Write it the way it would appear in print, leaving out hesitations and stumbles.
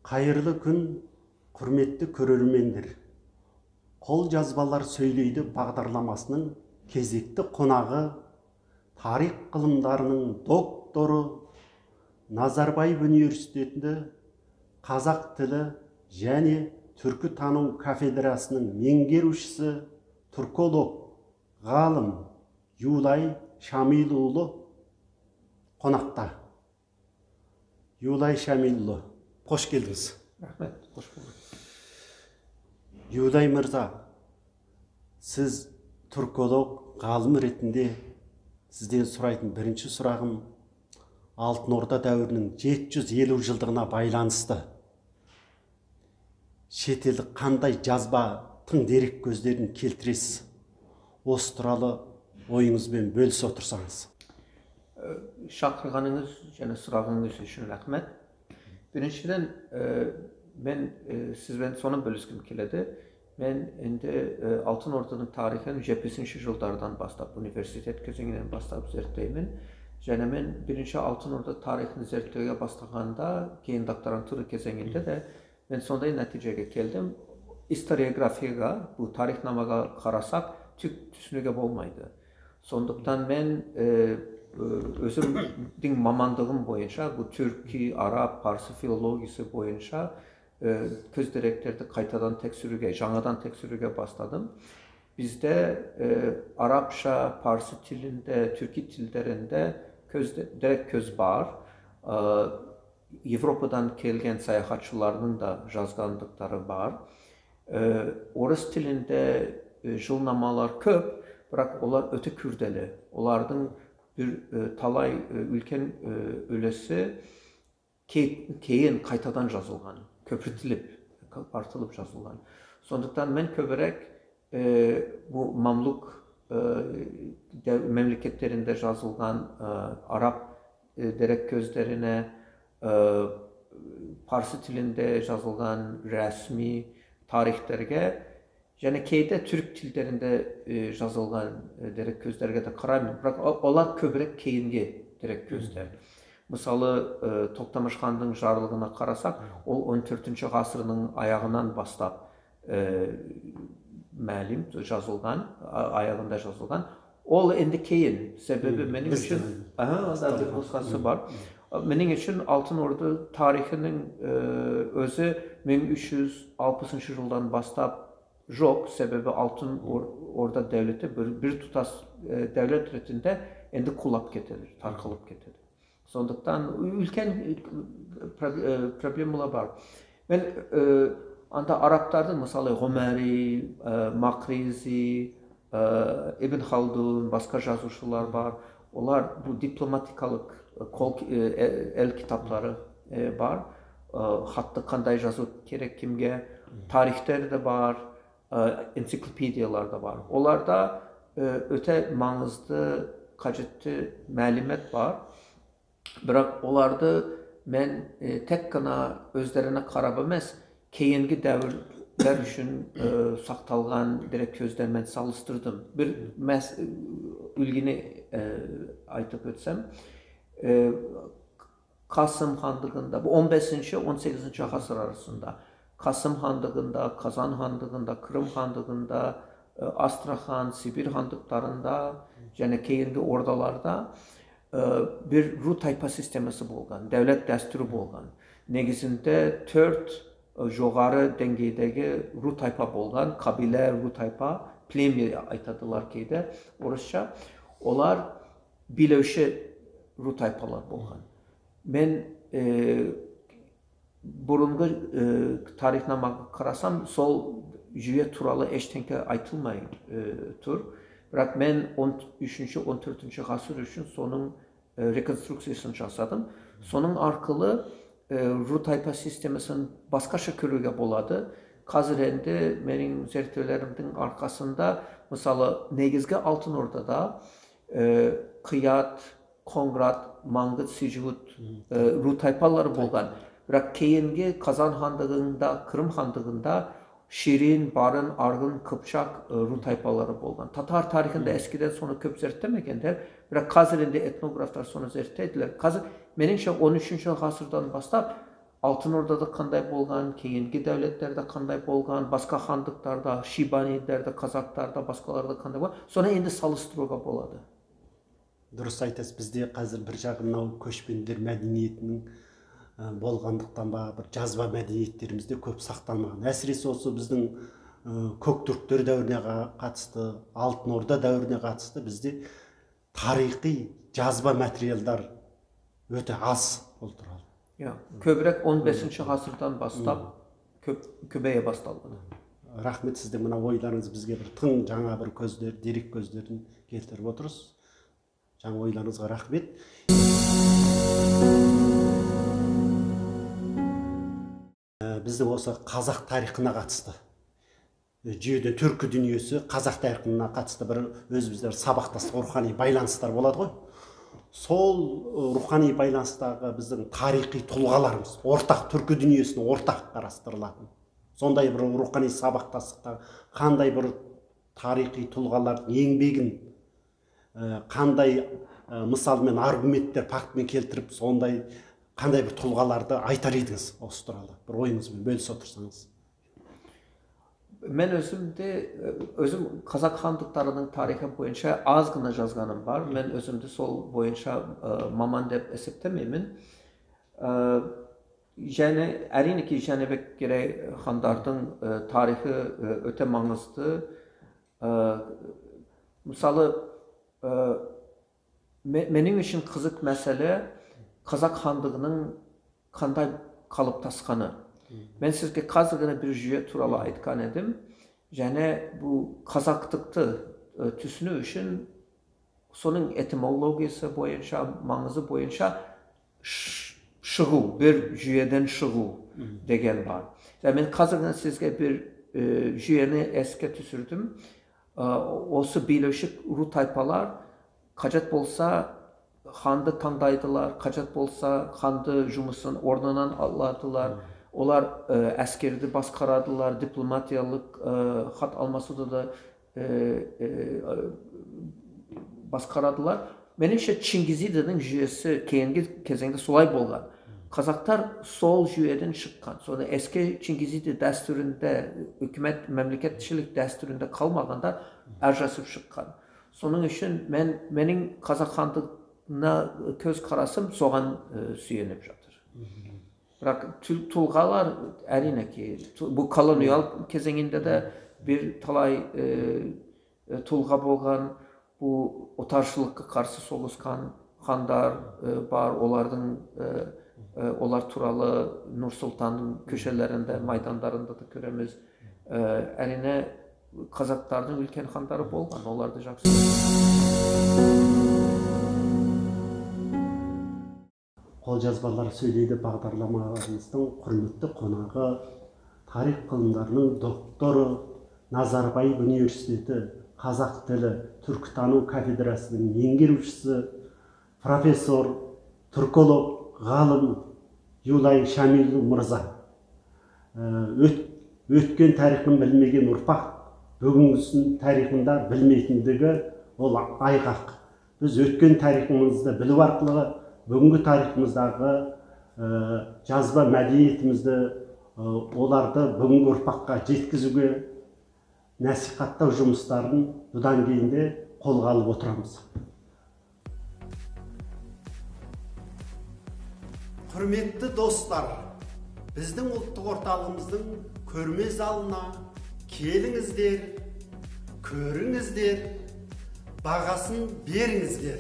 Қайырлы күн, құрметті көрермендер. Қолжазбалар сөйлейді бағдарламасының кезекті қонағы тарих ғылымдарының докторы, Назарбаев университетінде қазақ тілі және түркі тану кафедрасының меңгерушісі, түрколог ғалым Юлай Шамилұлы қонақта. Юлай Шамилұлы, қош келдіңіз. Рахмет, қош болдық. Юлай мырза, сіз түрколог ғалым ретінде сізден сұрайтын бірінші сұрағым Алтын Орда дәуірінің 750 жылдығына байланысты шетелдік қандай жазба тың дерек көздерін келтіресіз? Осы туралы ойыңызбен бөлісе отырсаңыз. Шақырғаныңыз және сұрағыңыз үшін рахмет. Біріншіден, мен сізбен соны бөліскім келеді. Мен енді Алтын Орданың тарихын 70-ші жылдардан бастап, университет кезеңінен бастап зерттеймін. Және мен бірінші Алтын Орда тарихын зерттеуге бастағанда, кейін докторантура кезеңінде де мен сондай нәтижеге келдім. Историографияға, бұл тарихнамаға қарасақ, түк түсінуге болмайды. Сондықтан мен өзімдің мамандығым бойынша, бұл түркі, араб, парсы филологиясы бойынша көз деректерді қайтадан тексеруге, жаңадан тексеруге бастадым. Бізде арабша, парсы тілінде, түркі тілдерінде дерек көз бар. Европадан келген саяхатшылардың да жазғандықтары бар. Орыс тілінде жылнамалар көп, бірақ олар өте күрделі. Олардың бір талай үлкен үлесі кейін қайтадан жазылған, көпіртіліп, тартылып жазылған. Сондықтан мен көбірек бұл Мамлук мемлекеттерінде жазылған араб дерек көздеріне, парсы тілінде жазылған рәсми тарихтерге және кейде түрік тілдерінде жазылған дерек көздерге де қараймын. Бірақ олар көбірек кейінгі дерек көздер. Мысалы, Тоқтамыш ханның жарлығына қарасақ, ол 14-ші ғасырының аяғынан бастап мәлім жазылған, аяғында жазылған. Ол енді кейін, себебі менің үшін бір нұсқасы бар. Менің үшін Алтын Орда тарихының өзі 1360 жылдан бастап жоқ, себебі Алтын Орда дәулеті бір тұтас дәулет ретінде енді құлап кетеді, тарқалып кетеді. Сондықтан үлкен проблемалар бар. Мен анда арабтардың, мысалы, Ғомари, Мақризи, Ибн Халдун, басқа жазушылар бар. Олар бұл дипломатикалық әл кітаптары бар. Хатты қандай жазу керек кімге, тарихтер де бар, энциклопедиялар да бар. Оларда өте маңызды, қажетті мәлімет бар. Бірақ оларды мен тек қана өздеріне қарап емес, кейінгі дәуірлер үшін сақталған дерек көздермен салыстырдым. Бір үлгіні айтып өтсем, Қасым хандығында, бұл 15-ші, 18-ші ғасыр арасында Қасым хандығында, Қазан хандығында, Қырым хандығында, Астрахан, Сибир хандықтарында және кейінгі ордаларда бір ру тайпа системасы болған, дәулет дәстүрі болған. Негізінде 4 жоғары деңгейдегі ру тайпа болған, қабиле, ру тайпа, племя айтадылар кейде орысша. Олар билеуші ру тайпалар болған. Мен бұрынғы тарихнамаға қарасам, сол жүйе туралы ештеңе айтылмай тұр. Бірақ мен 13-ші, 14-ші ғасыр үшін соның реконструкциясын жасадым. Соның арқылы ру тайпа системасын басқаша көруге болады. Қазір енді менің зерттеулерімдің арқасында, мысалы, негізгі Алтын Ордада Қият, Қоңырат, Маңғыт, Сижут ру тайпалары болған. Бірақ кейінгі Қазан хандығында, Қырым хандығында Ширин, Барын, Арғын, Қыпшақ ру тайпалары болған. Татар тарихында ескіден соны көп зерттемегендер, бірақ қазір енді этнографтар соны зерттейділер. Қазір меніңше 13-ші ғасырдан бастап Алтын Ордада қандай болған, кейінгі дәулеттерде қандай болған, басқа хандықтарда, шибанидерде, қазақтарда, басқаларда қандай болған, соны енді салыстыруға болады. Дұрыс айтасыз, бізде қазір бір жағы мынау көшпенділер мәдениетінің болғандықтан ба, бір жазба мәдениеттерімізде көп сақталмаған. Әсіресе осы біздің көк түріктер дәуіріне қатысты, Алтын Орда дәуіріне қатысты бізде тарихи жазба материалдар өте аз ол туралы. Көбірек 15 ғасырдан бастап көбейе басталды. Рахмет, сіздің мына ойларыңыз бізге бір тың жаңа бір көздер, дерек көздерін келтіріп отырсыз. Жаңа ойларыңызға рахмет. Біздің осы қазақ тарихына қатысты жүйеде түркі дүниесі қазақ тарихына қатысты бір өзімізде сабақтастық рухани байланыстар болады ғой. Сол рухани байланыстағы біздің тарихи тұлғаларымыз ортақ түркі дүниесінің ортақ қарастырылатын сондай бір рухани сабақтастықта қандай бір тарихи тұлғалардың еңбегін қандай мысалмен, аргументтер, фактмен келтіріп сондай қандай бір тұлғаларды айтар едіңіз осы туралы бір ойыңызбен бөлісе отырсаңыз? Мен өзім қазақ хандықтарының тарихы бойынша аз ғана жазғаным бар. Мен өзімді сол бойынша маман деп есептемеймін. Және әрине ки Жәнібек Керей хандардың тарихы өте маңызды. Мысалы, менің үшін қызық мәселе қазақ хандығының қандай қалыптасқаны. Мен сізге қазір ғана бір жүйе туралы айтқан едім. Және бұл қазақтықты түсіну үшін соның этимологиясы бойынша, маңызы бойынша шығу, бір жүйеден шығу деген бар. Және мен қазір ғана сізге бір жүйені еске түсірдім. Осы билеуші ру тайпалар қажет болса ханды таңдайдылар, қажет болса ханды жұмысын орнынан аладылар. Олар әскерді басқарадылар, дипломатиялық хат алмасуды да басқарадылар. Меніңше Чингизидінің жүйесі кейінгі кезеңде солай болған. Қазақтар сол жүйеден шыққан. Соны ескі Чингизиді дәстүрінде, үкімет, мемлекетшілік дәстүрінде қалмағандар ажырасып шыққан. Соның үшін менің қазақ хандығына көз қарасым соған сүйеніп жатыр. Бірақ тұлғалар әрине ки, бұл колониал кезеңінде де бір талай тұлға болған, бұл отаршылыққа қарсы соғысқан хандар бар, олар туралы Нұр-Сұлтанның көшелерінде, майдандарында да көреміз. Әрине қазақтардың үлкен хандары болған, оларды жақсы. Қолжазбалар сөйлейді бағдарламамыздың құрметті қонағы, тарих ғылымдарының докторы, Назарбаев университеті қазақ тілі түркітану кафедрасының меңгерушісі, профессор, түрколог, ғалым Юлай Шамилұлы мырза. Өткен тарихын білмеген ұрпақ бүгінгісінің тарихында білмейтіндігі ол айғақ. Біз өткен тарихымызды білу арқылы бүгінгі тарихымыздағы жазба мәдениетімізді, оларды бүгінгі ұрпаққа жеткізуге насихаттау жұмыстарын бұдан кейін де қолға алып отырамыз. Құрметті достар, біздің ұлттық орталығымыздың көрме залына келіңіздер, көріңіздер, бағасын беріңіздер.